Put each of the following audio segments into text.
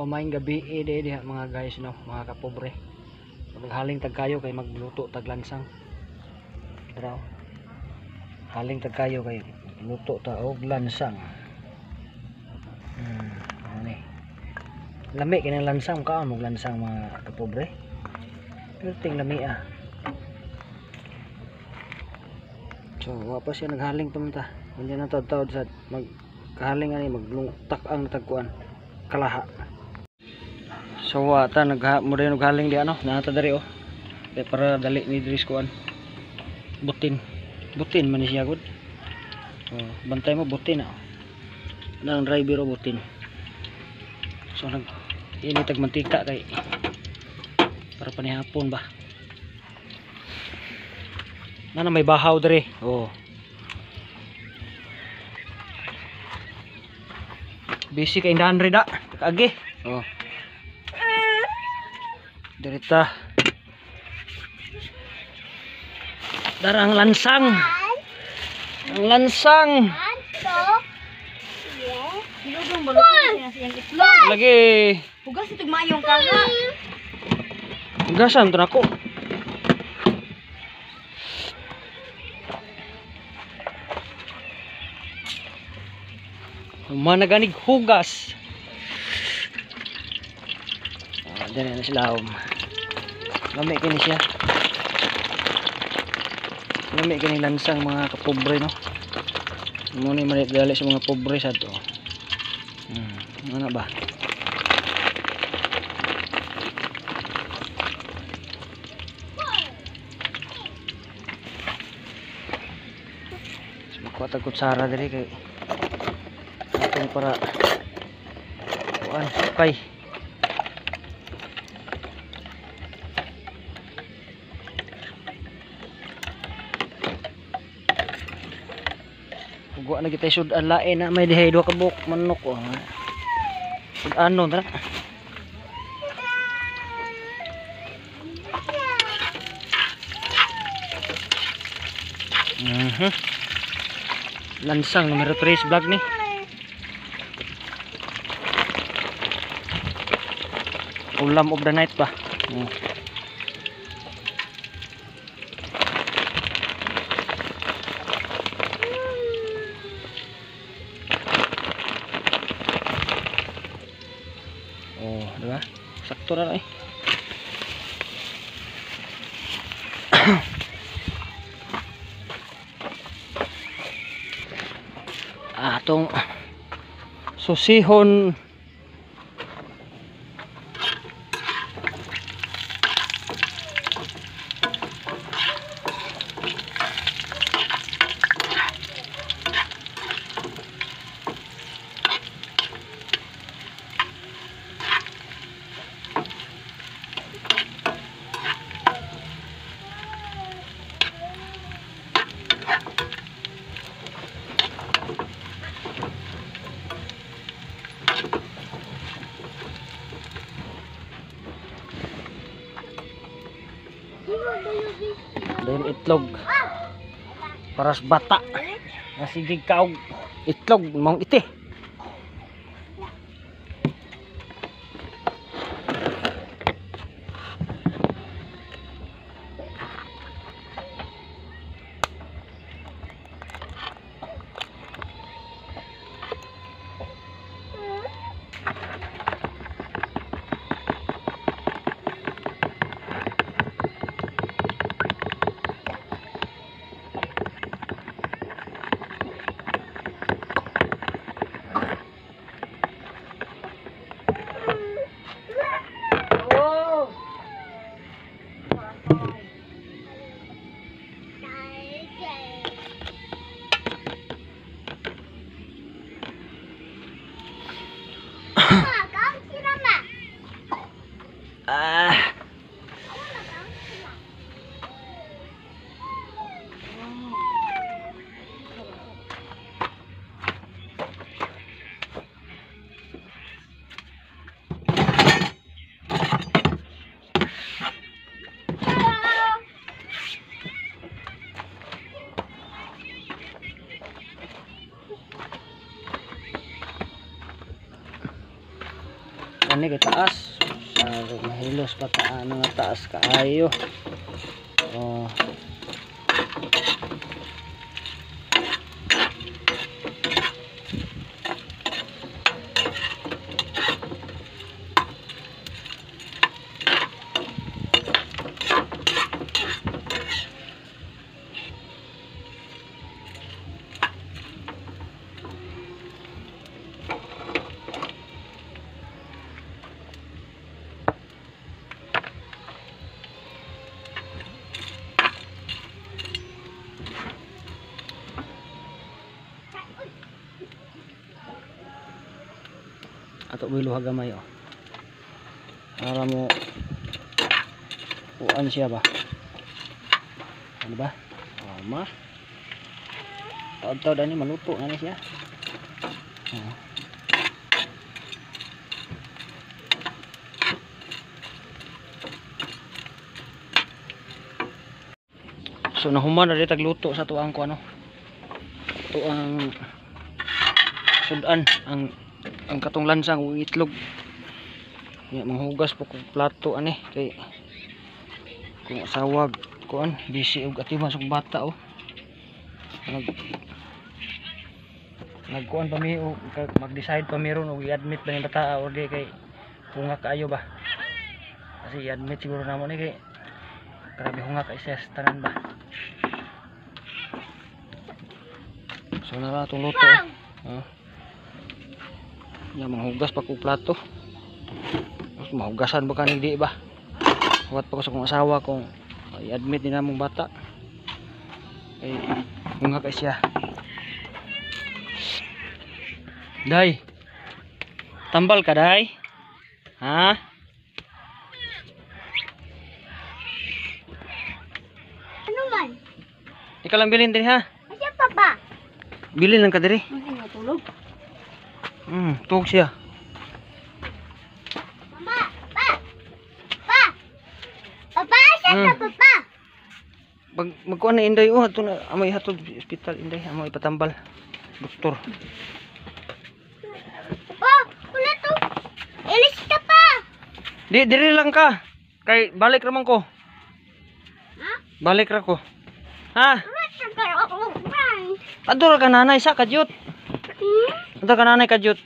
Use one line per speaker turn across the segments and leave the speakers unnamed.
Pamaing gabi eh diha mga guys no, mga kapobre. Maghaling tag kayo kay magluto tag lansang. Draw. Haling tag kayo kay luto ta og lansang. Ano ni. Lami kay nang lansang, kaon og lansang mga kapobre. Perting lami ah. So wa pa siya naghaling pamunta. Unya na taud-taud sa magkahaling ani maglungtak ang natagkuan kalaha. So wa ta nagha mo rin naghaling di ano, naa ta diri oh. Kay para dali ni diri kuan. Butin. Butin man ni siya gud. Oh, bantay mo butin ah. Nang driver oh, butin. So nag ini tag mantika kay para panihapon ba. Nana may bahaw diri. Oh. Busy kay indahan ri da. Kaagi. Oh. Dirita. Dara ang lansang. Ang lansang. Lagi.
Hugas itong mayong kaha.
Hugasan to nako. Managanig hugas. Ah, dali na sila. Lami kini siya. Lami kini lansang mga kapobre no. Mo ni malit dali sa mga pobre sad to. Ano ba? Makuha tag kutsara diri kay atong para kuan okay. Ugwa na kita sud-an lain na may dihay duha ka buok manok oh. Sud-anon tara. Lansang numero 3 vlog ni. Ulam of the night ba. Oh, di ba? Sakto na eh. Atong susihon. Dahil itlog para sa bata nasigig kaog itlog maong iti. Kani kay taas. Sa mahilos pa ta ano nga taas kaayo. Oh. Ato biluha gamay oh. Para mo kuan siya ba? Ano ba? Oh, ma. Taod-taod ani maluto na ni siya. Oh. So nahuman na diri tagluto sa tuang ko ano. Tuang sudan ang katong lansang ug itlog. Nya manghugas po kog plato ani kay kung asawag kuan busy og atiman sa bata oh. Nagkuan pa mi og mag-decide pa mi ron og i-admit ba ning bata or di kay hunga kaayo ba. Kasi i-admit siguro namo ni kay grabe hunga kay siya sa tanan ba. So nara atong luto. Oh. Nya manghugas pa kog plato. Mas mahugasan ba kaning di ba? Huwat pa ko sa kong asawa kung i-admit ni namong bata. Kay hunga kay siya. Day. Tambal ka, day? Ha?
Ano man?
Ikaw lang bilin diri ha.
Asa pa ba?
Bilin lang ka diri.
Hindi nga tulog.
Tuog siya.
Mama, pa. Pa. Papa, asa ka papa?
Pag magkuan na Inday oh, ato na amoy hatod ospital Inday, amoy ipatambal. Doktor.
Pa, wala to. Ilis ka pa.
Di diri lang ka. Kay balik ra man ko.
Ha?
Balik ra ko. Ha?
Wala sa karo.
Adto ra ka nanay sa kadyot. Adto ka nanay kadyot.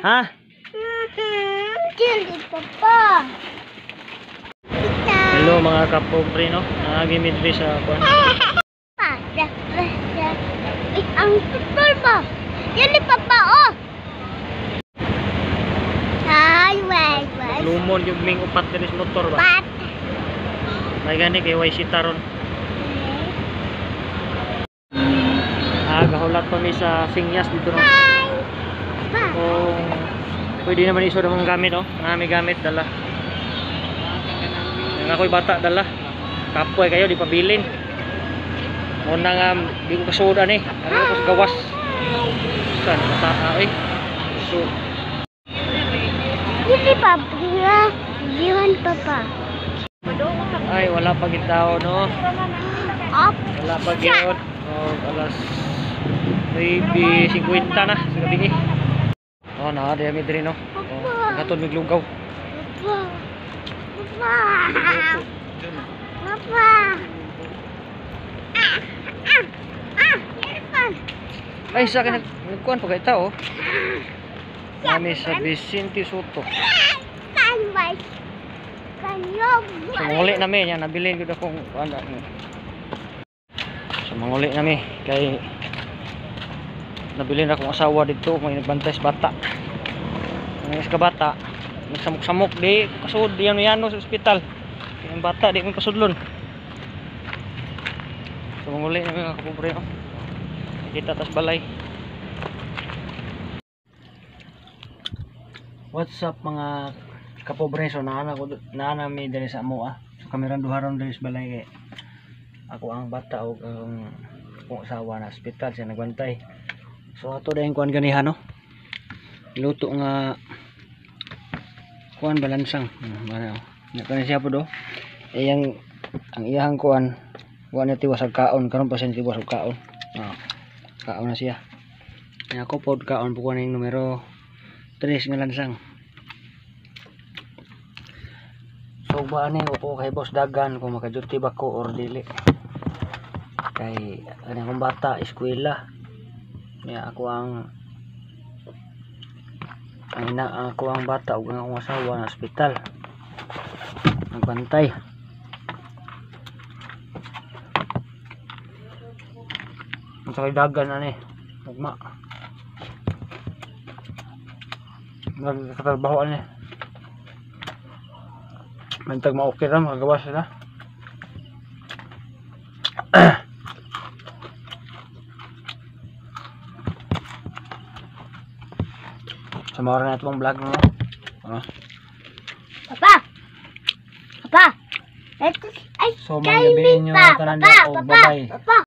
Ha?
Dili papa. Kita.
Hello mga kapobre no. Naagi mi diri sa kuan.
Pa, da, da, da. Ay, ang tutol ba? Dili papa oh. Ay, wait, wait.
Lumon yung ming upat diri sa motor ba.
Pat.
May gani kay YC taron. Ah, gahulat pa mi sa Singyas dito no.
Hi. Pa.
Kung pwede naman isod ang mga gamit oh. Ang aming gamit dala. Ang ako'y bata dala. Kapoy kayo di pabilin. Muna nga di ko kasuod ani. Ano ko sa gawas. Saan bata eh. So
Dili pa, nga. Diwan papa.
ay wala pa gid tao no.
Up.
Wala pa gyud. Oh, alas 9:50 na sa gabi. Oh, na di mi diri no. Oh, gatod mig lugaw.
Papa. Papa. Papa. Ah, ah, ah. Irfan.
Ay sa akin nagkuan pa kay tao. Nami sa Vicente Soto.
Kanway. Kanyog.
So manguli nami nya nabilin gud akong ano. So manguli nami kay nabilin akong asawa didto may nagbantay sa bata. Ang ka bata nagsamok-samok di kasud di yano sa ospital. Kay ang bata di mo kasudlon. So manguli nami mga kapobre oh. Kita tas balay. What's up mga kapobre? So naana ko naana mi diri sa amoa. So kami ran duha ron diri sa balay kay ako ang bata og ang akong asawa na ospital siya nagbantay. So ato dayong kuan ganiha no. Luto nga kuan balansang. Ano. Nya kani siya po do. Iyang ang iyahang kuan wa na tiwas og kaon karon pa siya tiwas og kaon. Oh, kaon na siya. Nya ako pod kaon po kuan ning numero 3 nga lansang. Tugba ani ko kay Boss Dagan kung maka-duty ba ko or dili. Kay ani akong bata eskwela. Niya ako ang ina, ako ang bata ug ang akong asawa na ospital. Nagbantay. Unsa kay dagan ani? Ugma. Nagkatrabaho ani. Mantag ma-okay ra makagawa sila. Sa so, na itong vlog, no? Ano?
Papa! Papa! Ay,
So, mga gabi inyo
pa!
tanan
Papa!
og
Papa!
bye-bye.
Papa!